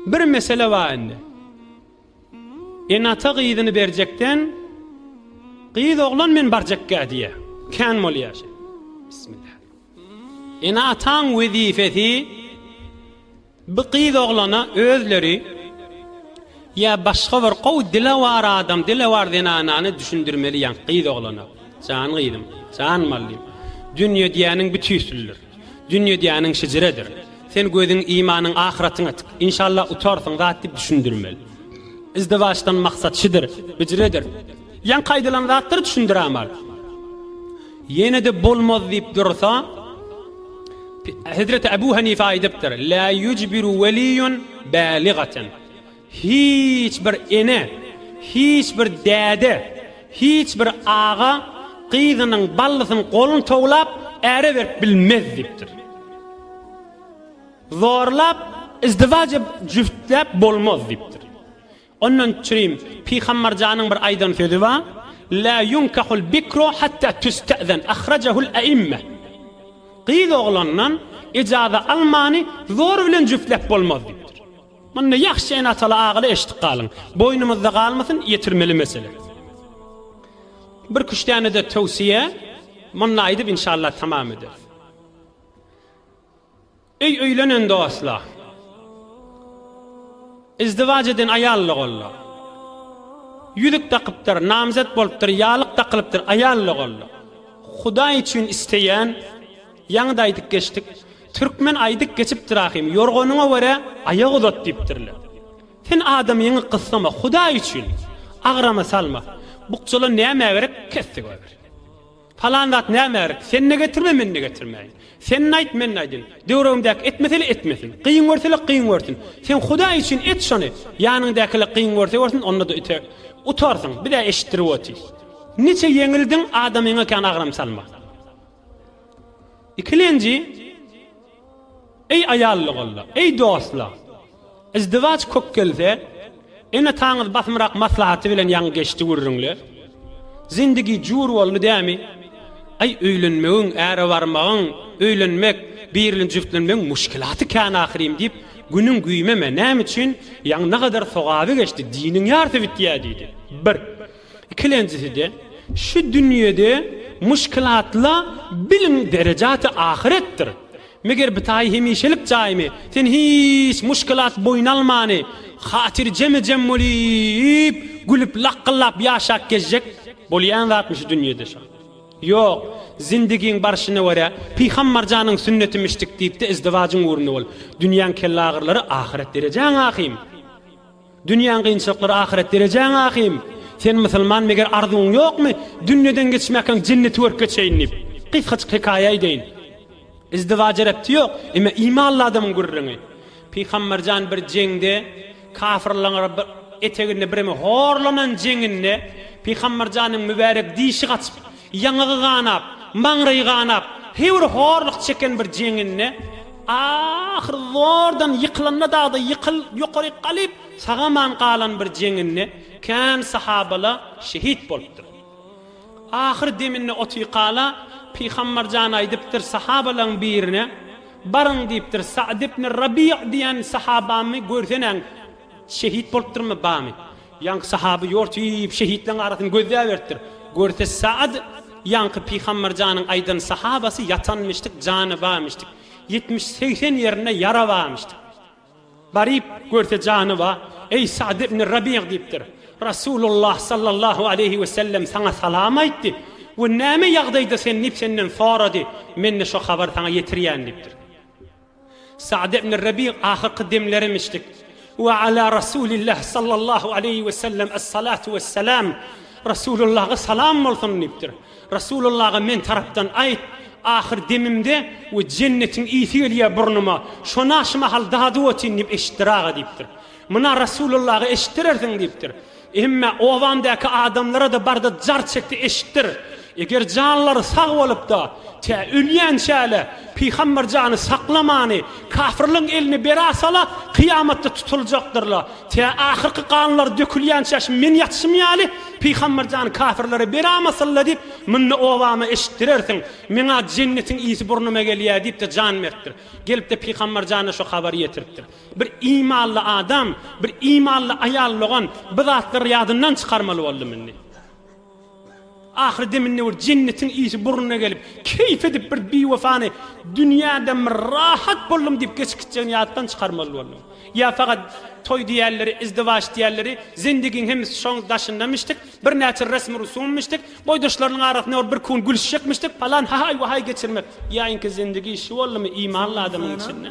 Bir mesele bar indi. Ene-ata gyzyny berjekden, gyz oglan men barjakgä diýýär. Kän bolýar şeý. Bismillah. Ene-ataň wezipesi bu gyz oglana özleri ýa başga bir gowy dilewar adam, dilewar zenanany düşündirmeli ýa gyz oglana. Jan gyzym, jan mallym. Dünýe diýýäniň bütüslidir. Dünýe diýýäniň şijiredir. Sen gözüň imanyň ahyratyňa tik. Inşallah utarsyň zat diýip düşündirmeli. Izdiwaçdan maksat şidir, bijiredir. Ýaňky aýdylan zatlary düşündirämal. Ýene-de bolmaz diýip dursa, Hezreti Ebu Hanife aýdypdyr, La ýujbiru weliýun bäligaten. Hiç bir ene, hiç bir däde, hiç bir aga gyzynyň ballysyny goluny towlap äre berip bilmez diýipdir. Zorlap izdiwaç jüftläp bolmaz diýipdir. Ondan çürim Pygambarjanyň bir aýdan sözi bar, La yunkahul bikru hatta tüste'zen ahrajahul a'imme. Gyz oglandan ijaza almany zor bilen jüftläp bolmaz diýipdir. Munda ýagşy ene-ataly agaly eşidip galyň. Boýnumyzda galmasyn, ýetirmeli mesele. Bir küç däne-de towsiýe, munda aýdyp inşallah tamam ederis. Eý öýlenen dostlar! Izdiwaç eden aýal-ogullar! Ýüzük dakypdyr, namzet bolupdyr, ýalyk dakylypdyr aýal-ogullar! Hudaý üçin isleýän, ýaňy-da aýdyp geçdik, türkmen aýdyp geçipdir ahym, ýorganyňa görä aýak uzat diýipdirler. Sen adamyňy gyssama, Hudaý üçin, agrama salma. Bukjalar nämä gerek, kes-de goýber. Palan zat nämä gerek, sen-de getirme, men-de getirmäýin. Sen-de aýt, men-de aýdyn. Döwregimdäki etmese-le etmesin. Kyn görse-le kyn görsün. Sen Hudaý üçin et şony. Ýanyňdakylar kyn görse görsün, onda-da üte utarsyň. Biz-ä eşitdirip otyrys. Niçe ýeňildiň, adamyňa kän agram salma. Ikilenji, Eý aýallygolla, eý dostlar! Izdiwaç kök gelse, ene-ataňyz basymrak maslahaty bilen ýaňy geçdi gürrüňler. Zindigi jur boldy dämi? Aý öýlenmegiň, äre barmagyň, öýlenmek, birini jüftlenmegiň muşkilaty kän ahyrym diýip, günüň güýmeme, näme üçin, ýaňy nagadar sogaby geçdi, diniň ýarsy bitýä diýdi. Bir. Ikilenjisi-de, şu dünýede muşkilatla biliň derejaty ahyretdir. Meger bu taý hemişelik jaýmy? Sen hiç muşkilat boýun almany, hatyrjeme jem bolyp, gülüp lakgyllap ýaşap gezjek bolýan zatmy şu dünýede şo? Ýok, zindigiň barşyna görä, Pygambarjanyň sünnetimişdik diýip-de izdiwajyň ugrunda bol. Dünýäň kelleagyrlary ahyret derejäň ahym. Dünýäň kynçylyklary ahyret derejäň ahym. Sen musulman meger arzuwyň ýokmy, dünýeden geçmäkäň jenneti görüp geçeýin diýip. Gysgajyk hekaýa edeýin. Izdiwaja repti ýok, emme imanly adamyň gürrüňi. Pygamberjan bir jeňde kafyrlaryň bir eteginde bireme horlanan jeňinde Pygamberjanyň mübärek dişi gaçyp, ýaňagy ganap, maňraýy ganap, heý bir horluk çeken bir jeňinde ahyr zordan ýykylanda dagda ýykyl ýokaryk galyp sagaman galan bir jeňinde kän sahabala şehit bolupdyr. Ahyr deminde otykala Pygamberjan aýdypdyr sahabalaň birine, Baryň diýipdir, Sa'd ibn Rabi' diýen sahabamy görsenäň, şehit bolupdyrmy, bamy? Ýaňky sahaby ýortyp şehitleň arasyny gözläberipdir. Görse Sa'd, ýaňky Pygamberjanyň aýdan sahabasy ýatanmyşdyk, jany barmyşdyk. Ýetmiş-segsen ýerinde ýara barmyşdyk. Baryp, görse jany bar. Eý, Sa'd ibn Rabi' diýipdir. Rasulullah sallallahu aleýhi we sellem saňa salam aýtdy we näme ýagdaýda sen diýip senden sorady, men-de şo habary saňa ýetirýän diýipdir. Sa'd ibn Rabi' ahyrky demleremişdik. We ala Rasulillah sallallahu aleýhi we sellem es-salatu wes-salam. Rasulullaha salam bolsun diýipdir. Rasulullaha men tarapdan aýt, ahyr demimde we jennetiň ysy gelýär burnuma, şona şu mahal dadyp otyryn diýip eşitdir aga diýipdir. Muna Rasulullaha eşitdirersiň diýipdir. Emme obamdaky adamlara-da barda jar çekdi eşitdir. Eger janlary sag bolup-da, tä ölýänçäle Pygamber jany saklamany, kafyrlaryň eline berasala, kyýamatda tutuljakdyrlar. Tä ahyrky ganlary dökülýänçä şu men ýatyşym ýaly, Pygamber jany kafyrlara beramasynla diýip, munda obama eşitdirersiň. Meňa jennetiň ysy burnuma gelýär diýip-de jan beripdir. Gelip-de Pygamber jana şu habary ýetiripdir. Bir imanly adam, bir imanly aýal dogan bu zatlary ýadyndan çykarmaly boldum indi. Ahyry deminde bir jennetiň ysy burnuna gelip, keýp edip bir biwefany dünýäden bir rahat boldum diýip geçip gitjegini ýatdan çykarmaly boldum. Ýa fakat toý diýýärleri, izdiwaç diýýärleri, zendigiň hemmesi şoň daşyndamişdik, birnäçe resmi-rusummişdik, boýdaşlarynyň arasynda bir bir kun gülüşjekmişdik, palan haý-wahaý geçirmek. Ýa inki zendigi şu boldumy imanly adamyň içinde?